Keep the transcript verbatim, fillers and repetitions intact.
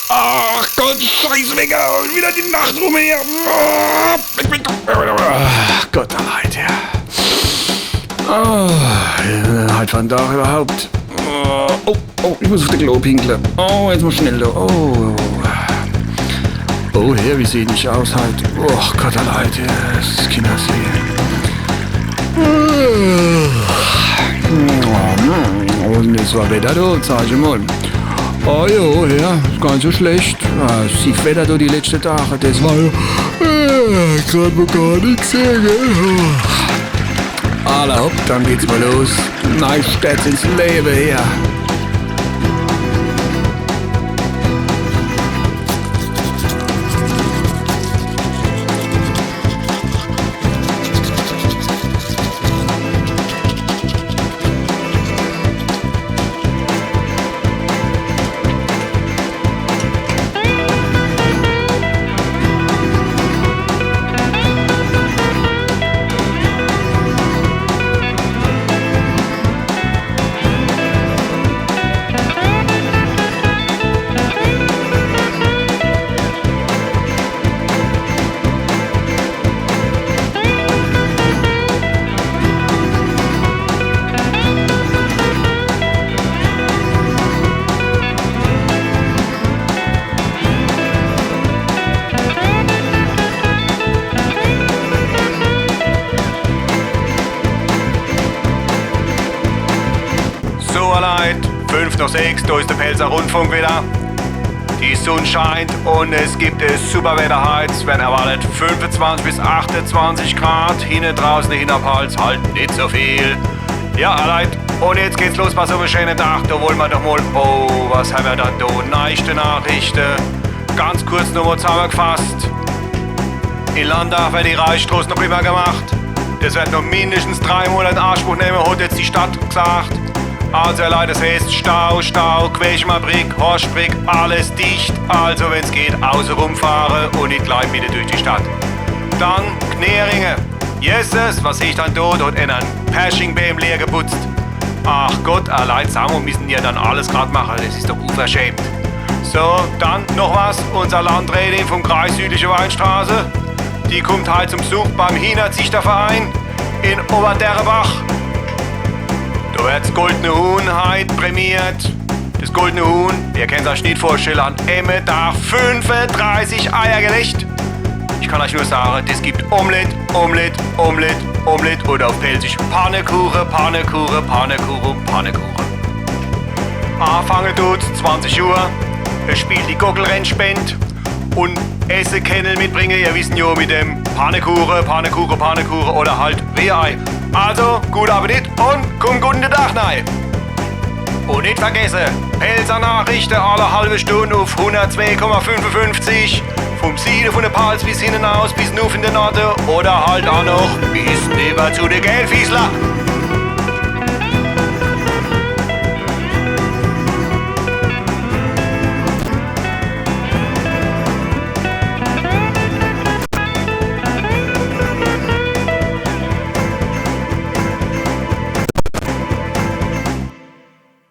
Ach Gott, scheiß Wecker, wieder die Nacht rum hier. Ach Gott, allein, ja. Oh, halt von Tag überhaupt. Oh, oh, ich muss auf die Klo pinkle. Oh, jetzt muss schnell do. Oh. Oh, her, wie sieht ich aus halt? Oh Gott, allein, ja, das Kindersee. Und es war Wetter do, sag ich mal. Oh jo, ja, gar net so schlecht. Ja, sie Wetter do die letzte Tage, das war ja, äh, grad mal gar nix, gell? Alla hopp, dann geht's mal los. Neistart ins Leben hier. So, ihr Leit, fünf nach sechs, do is de Pälzer Rundfunk wieder. Die Sunn scheint un es gibt e super Wetter heit. Es werren erwartet fünfezwanzig bis achtezwanzig Grad, hinne drauße in de Hinnerpalz halt net so viel. Ja, ihr Leit, un jetzt geht's los bei so me scheene Dach. Do wolle mer doch mol, oh, was hämmer dann do? Neiste Nachrichte. Ganz kurz nochmol zusammegefasst. In Landau werd die Reichsstroß noch immer gemacht. Das werd noch mindestens drei Monat in Anspruch nemme, hat jetzt die Stadt gesagt. Also, ihr Leit, das heißt Stau, Stau, Queichemer Brick, Horschbrick, alles dicht. Also, wenn's geht, außerum fahre un net gleich wieder durch die Stadt. Dann Kneringe. Jesses, was seh ich dann do? Do hat ener en Perschingbeem leer geputzt. Ach Gott, ihr Leit, sag mol, müssen die dann alles grad mache? Das is doch unverschämt. So, dann noch was. Unser Landrätin vom Kreis Südliche Weinstraße, die kummt heit zum Besuch beim Hinnerzichter Verein in Oberderbach. Do werd's Goldene Huhn heit prämiert. Das Goldene Huhn, ihr kennt's eich net vorstelle, hat an eme Dach fünfedreißig Eier gelecht. Ich kann eich nur sage, das gibt Omelett, Omelett, Omelett, Omelett oder auf Pälzisch Pannekuche, Pannekuche, Pannekuche, Pannekuche. Anfange tut's zwanzig Uhr. Es spielt die Gockelrennspend. Un Essekennel mitbringe, ihr wissen jo, mit dem Pannekuche, Pannekuche, Pannekuche oder halt Rührei. Also, gute Appetit un kummt gut in de Dach nei. Un net vergesse, Pälzer Nachrichte alle halbe Stunn auf hundertzwee Komma fünfundfünfzig. Vom Siede von de Palz bis hinne aus, bis nuff in de Norde oder halt aa noch bis niwwer zu de Gelfiesler.